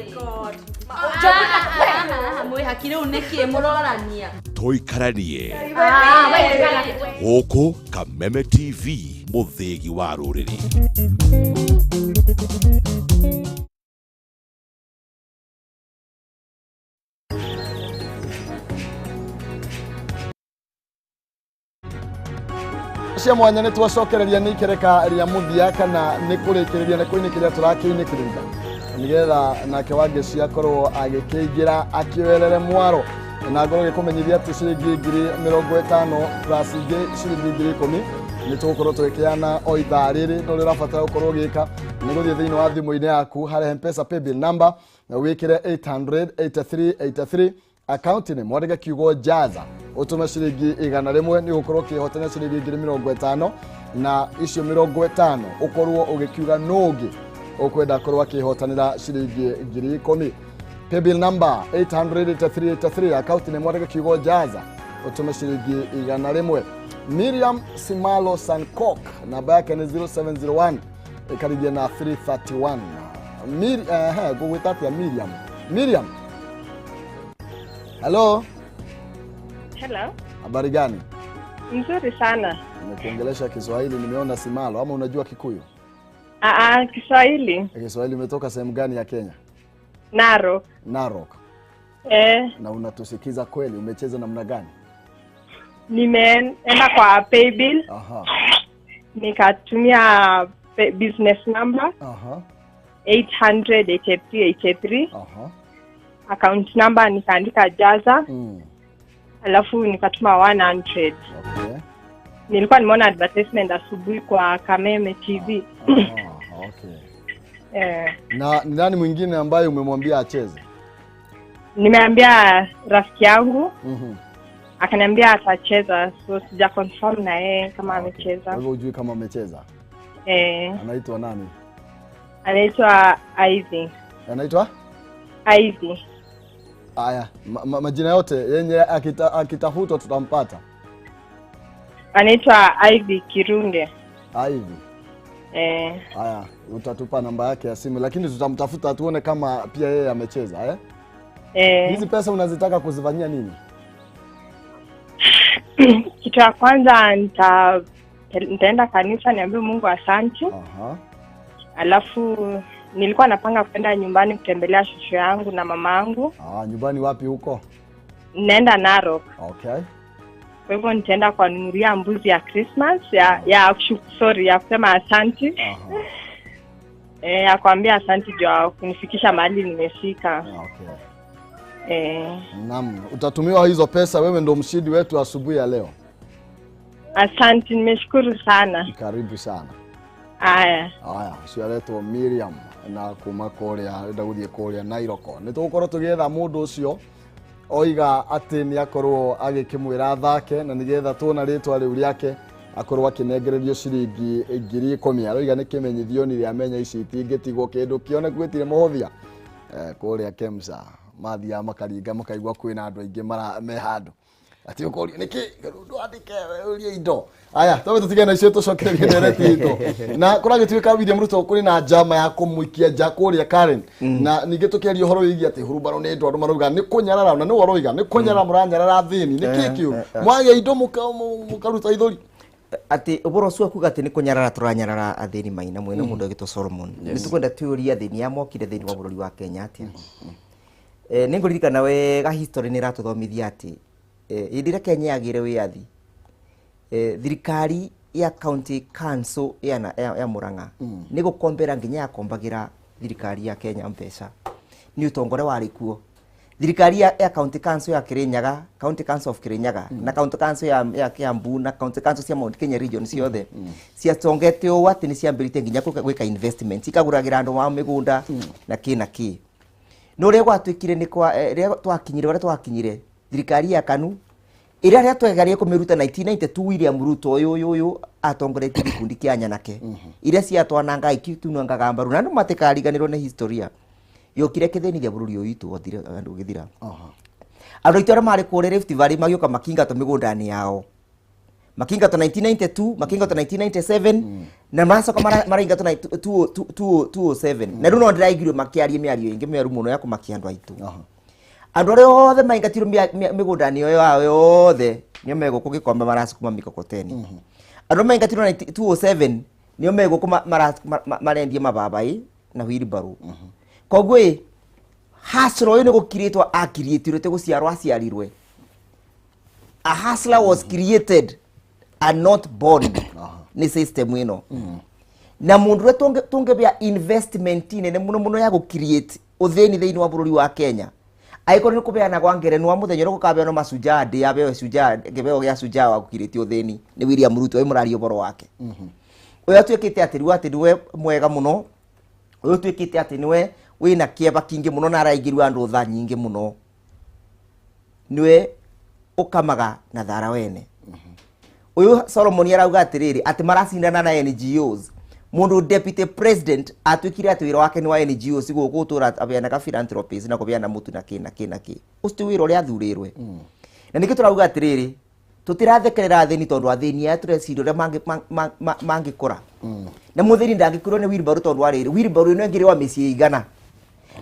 Mwĩhaki rĩu nĩkĩ mũrorania? Toikaranie gũkũ Kameme TV, mũthĩgi wa rũrĩrĩ. Cia mwanya nĩ twacokereria nĩ ikereka rĩa mũthia kana nĩ kũrĩkĩrĩria nĩ kũinĩkĩrĩria tũrakĩinĩkĩrĩria Nĩgetha nake Wangeci akorwo agĩkĩingĩra akĩoerere mwaro na ngorwo gĩkũmenyithia atĩ ciringi 50,000 plus ingĩ ciringi 10,000 nĩ tũgũkorwo tũgĩkĩana o ithaa rĩrĩ. No ũrĩa ũrabatara gũkorwo ũgĩka nĩ gũthiĩ thĩinĩ wa thimũ-inĩ yaku harĩa Mpesa paybill number na wĩkĩre 883 account nĩ mwandĩke kiugo jaza, ũtũme ciringi 100, nĩ ũgũkorwo ũkĩhotania ciringi 50,000, na icio 50 ũkorwo ũgĩkiuga nũ ũngĩ ũkwenda akorwo akĩhotanĩra ciringi 10,000. Paybill number 88383, account nĩ mwandĩke kiugo jaza, ũtũme ciringi 100. Miriam Simalo Sankok, namba yake nĩ 0701 ĩkarigia na 331. Ngũgwĩta atĩa? Miriam, Miriam, hello. Hello. Habari gani? Nzuri sana. Nimekuongelesha Kiswahili, nimeona Simalo, ama unajua Kikuyu? Aa, Kiswahili. Kiswahili. Umetoka sehemu gani ya Kenya? Narok. Narok. Eh. Na unatusikiza kweli? Umecheza namna gani? Nimeenda kwa paybill, nikatumia business number 88383, account number nikaandika jaza, alafu nikatuma 100. Nilikuwa nimeona advertisement asubuhi kwa Kameme TV. Eh. Na ni nani mwingine ambaye umemwambia acheze? Nimeambia rafiki yangu, akaniambia atacheza, so sija confirm na yeye kama amecheza. Kwa hivyo hujui kama amecheza. Eh. Anaitwa nani? Anaitwa Ivy. Anaitwa? Ivy. Aya, majina yote yenye akitafutwa tutampata. Anaitwa Ivy Kirunge. Ivy. Eh. Haya, utatupa namba yake ya simu, lakini tutamtafuta tuone kama pia yeye amecheza, eh? Eh. Hizi pesa unazitaka kuzifanyia nini? Kitu ya kwanza nitaenda kanisa niambie Mungu asante. Alafu nilikuwa napanga kwenda nyumbani kutembelea shosho yangu na mama yangu. Ah, nyumbani wapi huko? Naenda Narok. Kwa hivyo nitaenda kuwanunulia mbuzi ya Christmas ya ya kusema asante. Eh, ya kuambia asante juu ya kunifikisha mahali nimefika. Eh. Naam, utatumiwa hizo pesa, wewe ndo mshindi wetu asubuhi ya leo. Asante, nimeshukuru sana. Karibu sana. Aya. Aya, ũcio aretwo Miriam na kuma kũrĩa arenda gũthiĩ kũrĩa Nairoko. Nĩ tũgũkorwo tũgĩetha mũndũ ũcio oiga atĩ nĩ akorwo agĩkĩmwĩra athake, na nĩgetha tuona rĩtwa rĩu rĩake akorwo akĩnengererio ciringi 10,000. Aroiga nĩ kĩmenyithio nĩ rĩamenya ici itingĩtigwo kĩndũ kĩoneku gĩtirĩ mũhũthia. Kũrĩa Kemsa mathiaga makaringa makaigua kwĩna andũ aingĩ mara me handũ ati ũkorio nĩkĩ ndwandĩke ũrie indo. Aya, twambe tũtigane na icio, tũcokererie ndereti itũ na kũragĩtuĩka William Ruto kũrĩ na njama ya kũmũikia nja kũrĩa Karen, na ningĩ tũkĩaria ũhoro wĩgiĩ atĩ hurumbarũ nĩ andũ marauga nĩ kũnyarara, na nĩwe ũroiga nĩ kũnyarara mũranyarara athĩni. Nĩ kĩ kĩu mwagĩa indo mũkaruta ithũri? Atĩ ũboro ũcio akuga atĩ nĩ kũnyarara tũranyarara athĩni maina mwena mũndũ agĩtwo Solomon, nĩ tũkwenda twĩũrie athĩni a mokire thĩinĩ wa bũrũri wa Kenya atĩa. Nĩ ngũririkana wega, history nĩ ĩratũthomithia atĩ hĩndĩ ĩrĩa Kenya yagĩire wĩyathi, thirikari ya county council ya Murang'a nĩ gũkombera nginya yakombagĩra thirikari ya Kenya mbeca nĩ ũtongoria warĩ kuo. Thirikari ya county council ya Kirinyaga, county council of Kirinyaga, na county council ya Kiambu, na county council cia Mount Kenya region ciothe ciatongete ũũ atĩ nĩ ciambĩrĩtie nginya gwĩka investment, ikagũragĩra andũ mao mĩgũnda na kĩ na kĩ. No ũrĩa gwatuĩkire nĩ kwa rĩrĩa twakinyire ũrĩa twakinyire thirikari ya KANU ĩrĩa rĩa twegarie kũmĩruta 1992, William Ruto ũyũ atongoretie gĩkundi kĩa nyanake iria ciatwananga ikitunangaga mbaru, na andũ matikariganĩrwo nĩ historia yokire kĩthĩni gĩa bũrũri ũyũ witũ wothire andũ gĩthira. Andũ aitũ arĩa marĩ kũrĩa Rift Valley magĩũka makingatwo mĩgũnda-inĩ yao, makingatwo 1992, makingatwo 1997, na maracoka maraingatwo na 2007, na rĩu no ndĩraiguire makĩaria mĩario ĩngĩ mĩaru mũno ya kũmakia andũ aitũ. Andũ arĩa othe maingatirwo mĩgũnda-inĩ ĩyo yao yothe nĩo megũkũ gĩkombe maracukuma mikokoteni. Andũ arĩa maingatirwo na 2007 nĩo megũkũ marendia mababaĩ na wheelbarrow. Koguo ĩ hustler ũyũ nĩ gũkirĩtwo akirĩtirwo, ti gũciarwo aciarirwe. A hustler was created and not born nĩ system ĩno. Na mundu uria tungibia investment nene muno muno ya gu create uthini thiini wa bururi wa Kenya. Aikorwo ni kubeana gwa ngerenwa muthenya uria gukabeanwo Mashujaa Day, abeo Shujaa kibeo gia Shujaa wa gukirĩtie uthini ni William Ruto, uyu muraria uboro wake. Uyu atuikite ati riu ati niwe mwega muno, uyu utuikite ati niwe wina kieba kingi muno na araigirwa andu tha nyingi muno, niwe ukamaga na thara wene. Uyu Solomon arauga atiriri ati maracindana na NGOs. Mundu deputy president atuikire ati wira wake ni wa NGOs guku gutura abeanaga philanthropies na kubeana mutu na ki na ki na ki. Ucio wira uria athurirwe. Na nikio turauga atiriri tutirathekerera athini tondu athini aya tureciria uria mangikura. Na muthini ndangikura ni wheelbarrow tondu wa riri wheelbarrow ino ingiri wa micii igana.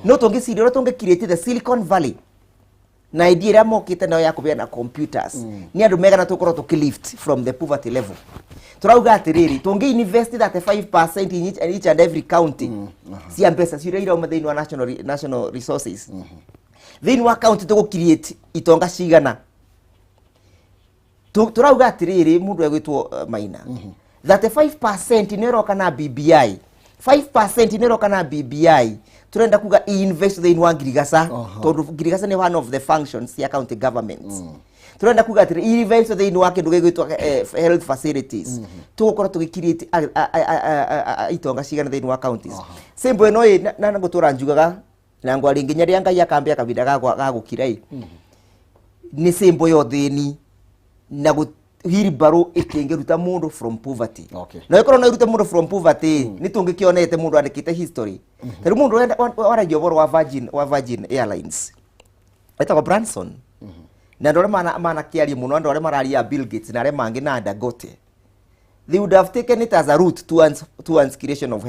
No tungiciria uria tungikirĩte the Silicon Valley na idea ĩrĩa mokĩte nayo ya kũbeana computers ni andu megana tukorwo tukilift from the poverty level. Turauga atiriri tungi invest 35% in each and every county cia mbeca ciria irauma thiini wa national resources. Thiini wa county tugu create itonga cigana. Turauga atiriri mundu egwitwo Maina 35% ni iroka na BBI, 5% ni iroka na BBI. Turenda kuga invest thiini wa ngirigaca tondu ngirigaca ni one of the functions ya county governments. Turenda kuga atiri invest thiini wa kindu gigwitwo health facilities. Tugukorwo tugikiriate itonga cigana thiini wa counties. Simbo ino na ngutura njugaga na ngwari nginya ria Ngai akambia kabinda ga gukira i ni simbo yo thini na wheelbarrow ikingiruta mundu from poverty. Na ikorwo no irute mundu from poverty ni tungikionete mundu andikite history. Tari mundu waragia uboro wa Virgin Airlines etagwo Branson. Na andu aria manakiaria muno, andu aria mararia Bill Gates na aria mangi na Dangote, they would have taken it as a route towards creation of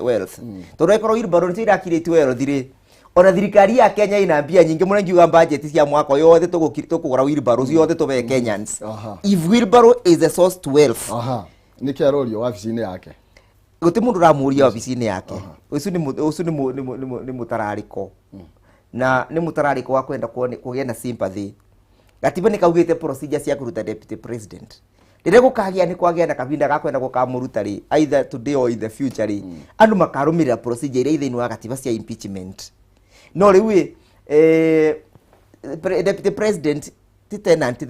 wealth. Tondu ikorwo wheelbarrow ni irakirĩte wealth ri, ona thirikari ya Kenya ina mbia nyingi muno, ngiuga budget cia mwaka yothe tukugura wheelbarrow ciothe tube Kenyans. If wheelbarrow is a source to wealth, niki arorio wabici-inĩ yake guti mundu ramuria wabici-inĩ yake. Ucio ni mutarariko na ni mutarariko wa kwenda kugĩa na sympathy. Gatiba ni kaugite procedure cia kuruta deputy president. Rĩrĩa gũkagĩa nĩ kwagĩa na kahinda ga kwenda gũkamũruta rĩ, either today or in the future rĩ, andũ makarũmĩrĩra procedure iria thĩinĩ wa gatiba cia impeachment. No rĩu deputy president ti tenant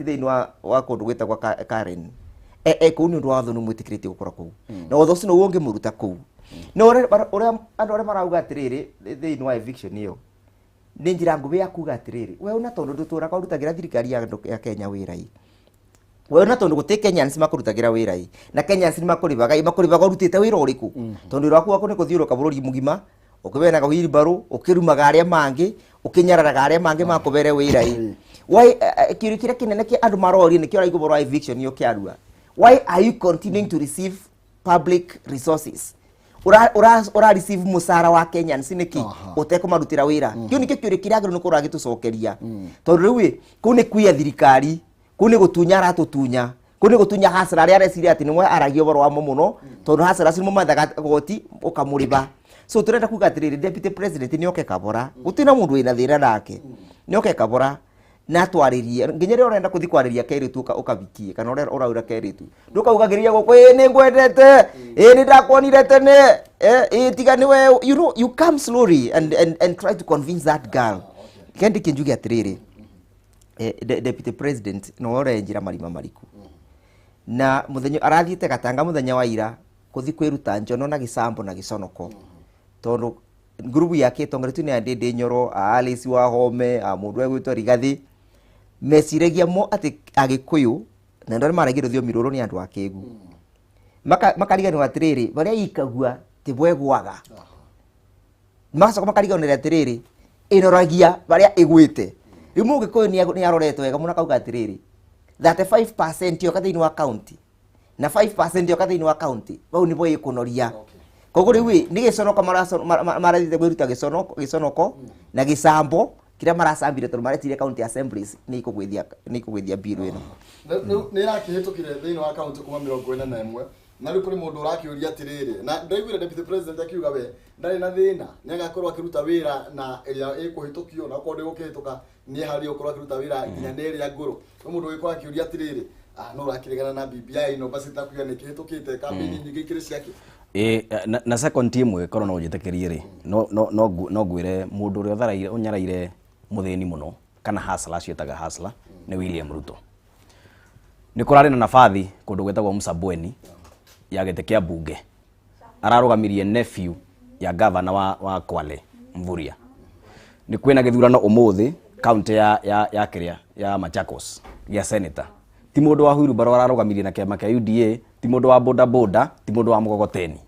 thĩinĩ wa kũndũ gwĩtagwo Karen. Kũu nĩ ũndũ wa watho nĩ mwĩtĩkĩrĩtie gũkorwo kũu. Na watho ũcio nĩguo ũngĩmũruta kũu. No ũrĩa andũ arĩa marauga atĩrĩrĩ thĩinĩ wa eviction ĩyo nĩ njĩra nguhĩ ya kuga atĩrĩrĩ we una tondu ndũtũraga ũrutagĩra thirikari ya Kenya wĩra ĩ, we una tondu gũtĩ Kenyans makũrutagĩra wĩra ĩ, na Kenyans nĩ makũrĩhaga ĩ, makũrĩhaga ũrutĩte wĩra ũrĩkũ? Tondu wĩra waku nĩ kũthiũrũrũka bũrũri mũgima ũkĩbeanaga wheelbarrow, ũkĩrumaga arĩa mangĩ, ũkĩnyararaga arĩa mangĩ makũbere wĩra ĩ. Why kĩũria kĩrĩa kĩnene kĩa andũ maroria nĩkĩo ũraigua ũhoro wa eviction ũkĩarua, why are you continuing to receive public resources? Ura receive musara wa Kenyans niki utekũmarutĩra wĩra? Kĩu nĩkĩo kĩũria kĩrĩa agĩrĩirwo nĩ gũkorwo agĩtũcokeria. Tondũ rĩu ĩ, kũu nĩ kuiya thirikari, kũu nĩ gũtunya aratũtunya, kũu nĩ gũtunya hasara arĩa areciria atĩ nĩmo aragia ũhoro wamo mũno, tondũ hasara acio nĩmo mathaga goti ũkamũrĩba. So turenda kuga atĩrĩrĩ deputy president nĩ oke kabora, gũtirĩ na mũndũ wĩna thĩna nake, nĩ oke kabora na atwarĩrie nginya rĩrĩa ũrenda kũthiĩ kwarĩria kairĩtu ũkabikie kana ũrĩa ũraura kairĩtu ndũkaugagĩrĩria gũkũ ĩ nĩ ngwendete, ĩ nĩ ndakuonire tene, ĩ tiga nĩwe, you know, you come slowly and try to convince that girl. Kendi kĩnjuge atĩrĩrĩ deputy president no ũrenjĩra marima mariku na muthenya arathiĩte Gatanga muthenya wa ira kũthi kwĩruta njono na gĩcambo na gĩconoko tondu ngurubu yake tongoretio nĩ Ndindi Nyoro, a Alice Wahome, a mũndũ egwĩtwo Rigathi, meciragia mo atĩ Agĩkũyũ na andũ arĩa maragia rũthiomi rũrũ nĩ andũ akĩgu. Makariganĩrwo atĩrĩrĩ barĩa ikagua tibwegwaga, magacoka makariganĩrwo atĩrĩrĩ ĩnoragia barĩa ĩgwĩte. Rĩu Mũgĩkũyũ nĩ aroretwo wega mũno akauga atĩrĩrĩ 35% yoka thĩinĩ wa county na 5% yoka thĩinĩ wa county bau nĩbo ĩkũnoria. Koguo rĩu nĩ gĩconoko marathiĩte kwĩruta gĩconoko na gĩcambo kĩrĩa maracambire tondũ maretire county assemblies nĩ ikũgwĩthia bill ĩno. Nĩ ĩrakĩhĩtũkire thĩinĩ wa county kuma 41 na rĩu kũrĩ mũndũ ũrakĩũria atĩrĩrĩ, na ndaiguire deputy president akiuga we ndarĩ na thĩna, nĩ agakorwo akĩruta wĩra na ĩrĩa ĩkũhĩtũkio na okorwo ndĩgũkĩhĩtũka Nĩ harĩ ũkorwo akĩruta wĩra nginya nĩ ĩrĩa ngũrũ. No mũndũ ũgĩkorwo akĩũria atĩrĩrĩ, no ũrakĩregana na BBI no basi takuga nĩ kĩhĩtũkĩte kambĩini nyingĩ ikĩrĩ ciake. Na second ĩmwe korwo no ũnjĩtĩkĩrie rĩ, no ngwĩre mũndũ ũrĩa ũtharaire ũnyaraire mũthĩni mũno kana hustler ciĩtaga hustler nĩ William Ruto. Nĩ kũrarĩ na nabathi kũndũ gwĩtagwo Msambweni ya gĩtĩ kĩa mbunge. Ararũgamirie nephew ya governor wa Kwale Mvurya. Nĩ kwĩna gĩthurano ũmũthĩ county ya kĩrĩa ya Machakos gĩa senator. Ti mũndũ wa wheelbarrow ararũgamirie na kĩama kĩa UDA, ti mũndũ wa boda boda, ti mũndũ wa mgogoteni.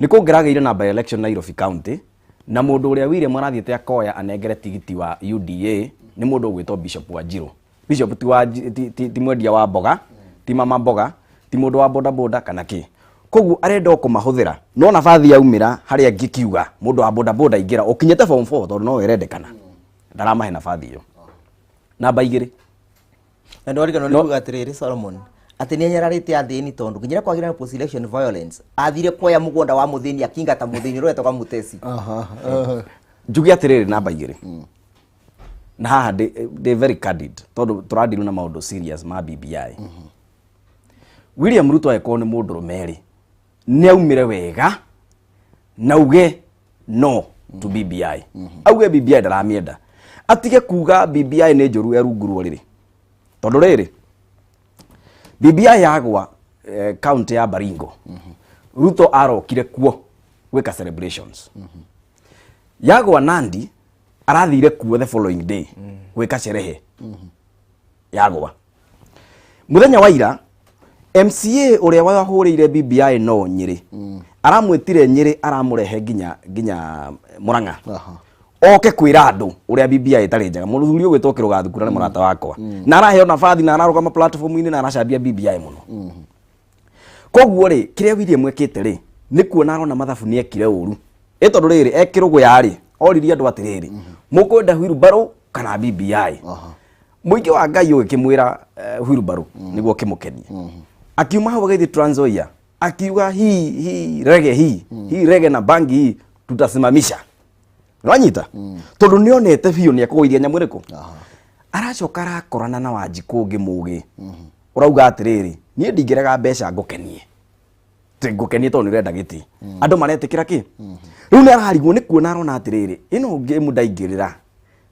Nĩ kũngĩragĩire na by election Nairobi County na mũndũ ũrĩa William arathiĩte akoya anengere tigiti wa UDA nĩ mũndũ ũgwĩtwo Bishop Wanjiru. Bishop ti mwendia wa mboga, ti mama mboga, ti mũndũ wa boda boda kana kĩ. Koguo arenda o kũmahũthĩra no nabathi yaumĩra harĩa angĩkiuga mũndũ wa boda boda ingĩra ũkinyĩte form 4 tondũ no ĩrendekana. Ndaramahe nabathi ĩyo. Namba 2. Na ndwarigano nĩ kuga atĩrĩrĩ Solomon atĩ nĩ anyararĩte athĩni tondũ nginya kwagĩra na post election violence athire kuoya mũgũnda wa mũthĩni akingata mũthĩni ũrĩa wetagwo Mutesi. Njuge atĩrĩrĩ namba 2. Na haha ndĩ very candid tondũ tũrandirwo na maũndũ serious ma BBI. William Ruto angĩkorwo nĩ mũndũrũme rĩ, nĩ aumĩre wega na uge no to BBI. Auge BBI ndaramĩenda. Atige kuga BBI nĩ njũru erungurwo rĩrĩ. Tondũ rĩrĩ BBI yagwa county ya Baringo. Ruto arokire kuo gwĩka celebrations. Yagwa Nandi arathire kuo the following day gwĩka sherehe. Yagwa. Muthenya wa ira MCA ũrĩa wahũrĩire BBI no Nyĩrĩ. Aramwĩtire Nyĩrĩ aramũrehe nginya Murang'a. Oke kwĩra andũ ũrĩa BBI ĩtarĩ njega. Mũthuri ũgwĩtwo Kĩrũga Thukura nĩ mũrata wakwa. Na araheo nabathi na ararũgama platform-inĩ na aracambia BBI mũno. Koguo rĩ kĩrĩa William ekĩte rĩ nĩ kuona arona mathabu nĩ ekire ũru. Ĩ tondũ rĩrĩ ekĩrũgũya rĩ oririe andũ atĩrĩrĩ mũkwenda wheelbarrow kana BBI. Mũingĩ wa Ngai ũgĩkĩmwĩra wheelbarrow nĩguo kĩmũkenie. Akiuma hau agĩthiĩ Trans Nzoia akiuga hii rege hii rege na bangi hii tutasimamisha. Nĩwanyita? Tondũ nĩonete biũ nĩekũgũithia nyamũ ĩrĩkũ. Aracoka arakorana na Wanjikũ ũngĩ mũgĩ. Ũrauga atĩrĩrĩ niĩ ndingĩrega mbeca ngũkenie. Ngũkenie tondũ nĩũrenda gĩtĩ. Andũ maretĩkĩra kĩ? Rĩu nĩararigwo nĩ kuona arona atĩrĩrĩ ĩno game ndaingĩrĩra.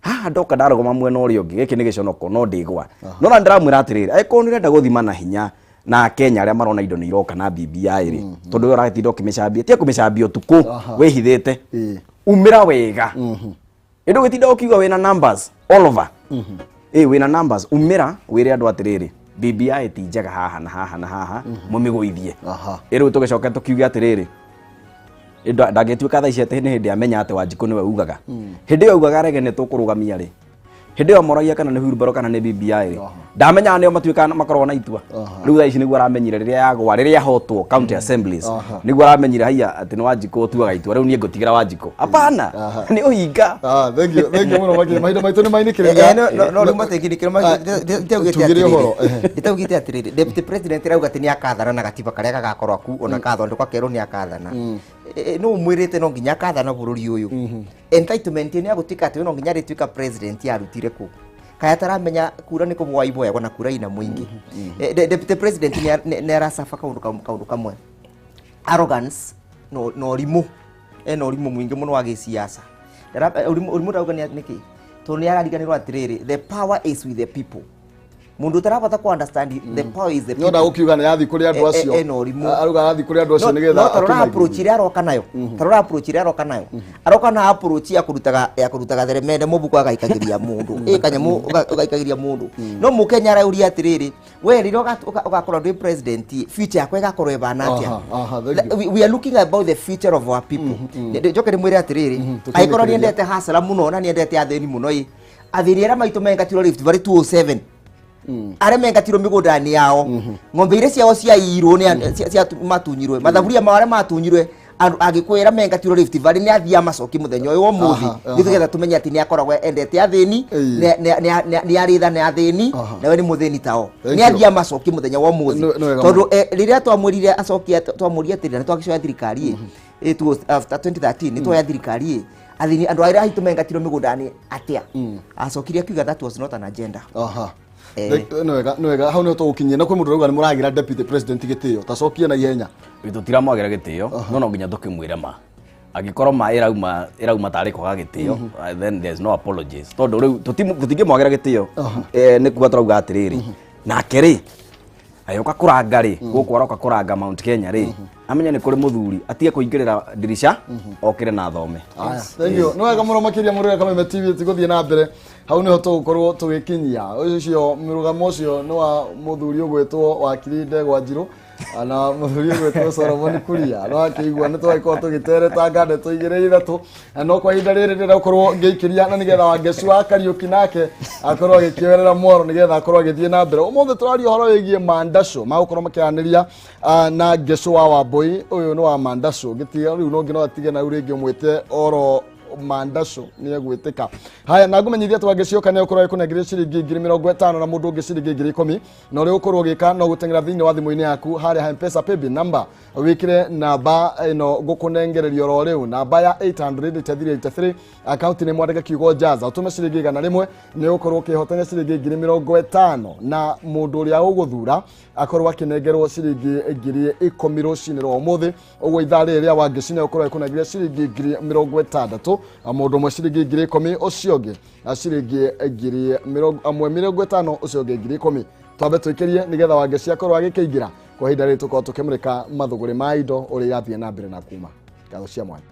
Haha ndoka ndarũgama mwena ũrĩa ũngĩ gĩkĩ nĩ gĩconoko no ndĩgwa. No na ndĩramwĩra atĩrĩrĩ angĩkorwo nĩũrenda gũthima na hinya na Kenya arĩa marona indo nĩ iroka na BBI rĩ tondũ we ũratinda ũkĩmĩcambia tiga kũmĩcambia ũtukũ wĩhithĩte. Umĩra wega. Ĩndĩ ũgĩtinda ũkiuga wĩna numbers all over. Wĩna numbers umĩra wĩre andũ atĩrĩrĩ BBI ti njega haha na haha na haha mũmĩgũithie. Ĩ rĩu tũgĩcoke tũkiuge atĩrĩrĩ ndangĩtuĩka thaa ici atĩ nĩ hĩndĩ amenya atĩ Wanjikũ nĩwe ugaga. Hĩndĩ ĩyo augaga rege nĩ tũkũrũgamia rĩ. Hĩndĩ ĩyo moragia kana nĩ wheelbarrow kana nĩ BBI rĩ. Ndamenyaga nĩo matuĩkaga makoragwo na itua. Rĩu thaa ici nĩguo aramenyire rĩrĩa yagwa rĩrĩa yahotwo county assemblies. Nĩguo aramenyire haiya atĩ nĩ Wanjikũ ũtuaga itua rĩu niĩ ngũtigĩra Wanjikũ. Hapana nĩ ũhinga. Thank you thank you mũno makĩria mahinda maitũ nĩ mainĩkĩrĩria. No rĩu matingĩrĩkĩra Tugire ũhoro. ndĩtaugĩte atĩrĩrĩ deputy president arauga atĩ nĩ akathana na gatiba karĩa gagakorwo ku ona kathondekwa kerwo nĩ akathana. No ũmwĩrĩte no nginya akathana bũrũri ũyũ. Entitlement nĩ agũtuĩka atĩ we no nginya arĩtuĩka president yarutire kũ. Kaya taramenya kura nĩ kũbwa iboyagwo na kura ina mũingĩ. Deputy president nĩ aracaba kaũndũ kamwe. Arrogance na ũrimũ. Ena ũrimũ mũingĩ mũno wa gĩciaca. Ũrimũ ndauga nĩ kĩ? Tondũ nĩ arariganĩrwo atĩrĩrĩ the power is with the people. Mũndũ ũtarabata ku understand the power is the people. No ndagũkiuga nĩ athiĩ kũrĩ andũ acio. Ena ũrimũ. Aruga athiĩ kũrĩ andũ acio nĩgetha No tarora approach ĩrĩa aroka nayo. Tarora approach ĩrĩa aroka nayo. Aroka na approach ya kũrutaga theremende mũbuko agaikagĩria mũndũ. Kanyamũ ũgaikagĩria mũndũ. No mũkenya arauria atĩrĩrĩ we rĩrĩa ũgakorwo ndwĩ president future yakwa ĩgakorwo ĩbana atĩa. We are looking about the future of our people. Njoke ndĩmwĩre atĩrĩrĩ angĩkorwo nĩendete hasara mũno na nĩendete athĩni mũno ĩ athĩni arĩa maitũ mengatirwo Rift Valley 207 arĩa mengatirwo mĩgũnda-inĩ yao ng'ombe iria ciao ciaiyirwo nĩ matunyirwe mathaburia mao arĩa matunyirwe agĩkwĩra mengatirwo Rift Valley nĩ athiĩ amacokie mũthenya ũyũ wa ũmũthĩ nĩgetha tũmenye atĩ nĩ akoragwo endete athĩni nĩ arĩ tha nĩ athĩni nawe nĩ mũthĩni tao nĩ athiĩ amacokie mũthenya wa ũmũthĩ tondũ rĩrĩa twamwĩrire acokie twamũria atĩrĩ na twagĩcoya thirikari ĩ after 2013 nĩ twoya thirikari ĩ Athini andũ arĩa aitũ mengatirwo mĩgũnda-inĩ atĩa? Acokire akiuga that was not an agenda. Aha. Nĩ wega hau nĩho tũgũkinyia na kwĩ mũndũ ũrauga nĩ mũragĩra deputy president gĩtĩo tacokie na ihenya. Tũtiramwagĩra gĩtĩo no nginya tũkĩmwĩre ma angĩkorwo ma ĩrauma tarĩ kwaga gĩtĩo, then there's no apologies tondũ rĩu tũtingĩmwagĩra gĩtĩo nĩ kuga tũrauga atĩrĩrĩ nake rĩ agĩũka kũranga rĩ gũkũ aroka kũranga Mount Kenya rĩ amenye nĩ kũrĩ mũthuri atige kũingĩrĩra ndirica okĩre na thome. Thank you. Nĩ wega mũno makĩria mũrũre Kameme TV tũgũthiĩ na mbere hau nĩho tũgũkorwo tũgĩkinyia ũcio mũrũgamo ũcio nĩ wa mũthuri ũgwĩtwo Wakiri Ndegwa Njirũ na mũthuri ũgwĩtwo Solomon Kuria no akĩigua nĩ twagĩkorwo tũgĩteretanga ndeto igĩrĩ ithatũ no kwa ihinda rĩrĩ ndĩrenda gũkorwo ngĩikĩria na nĩgetha Wangeci wa Kariũki nake akorwo agĩkĩoerera mworo nĩgetha akorwo agĩthiĩ na mbere. Ũmũthĩ tũraria ũhoro wĩgiĩ Mandaco magũkorwo makĩaranĩria na Ngecu wa Wambui ũyũ nĩ wa Mandaco gĩtiga rĩu no nginya atige na rĩu rĩngĩ ũmwĩte oro Mandaco nĩ egwĩtĩka. Haya na ngũmenyithia atĩ Wangeci oka nĩ ũkorwo agĩkũnengeria ciringi 50,000 na mũndũ ũngĩ ciringi 10,000 na ũrĩa ũkorwo ũgĩka no gũteng'era thĩinĩ wa thimũ-inĩ yaku harĩa ha M-Pesa paybill number wĩkĩre namba ĩno ngũkũnengereria oro rĩu namba ya 883 akaunti nĩ mwandĩke kiugo Jaza ũtũme ciringi 100 nĩ ũkorwo ũkĩhotania ciringi 50,000 na mũndũ ũrĩa ũgũthura akorwo akĩnengerwo ciringi 10,000 rũcinĩ rwa ũmũthĩ ũguo ithaa rĩrĩ rĩa Wangeci nĩ ũkorwo agĩkũnengeria ciringi 60,000 mũndũ ũmwe ciringi 10,000 ũcio ũngĩ ciringi 50,000 ũcio ũngĩ 10,000 twambe tũikĩrie nĩgetha Wangeci akorwo agĩkĩingĩra kwa ihinda rĩrĩ tũkorwo tũkĩmũrĩka mathũgũrĩ ma indo ũrĩa irathiĩ na mbere na kuma. Ngatho cia mwanya.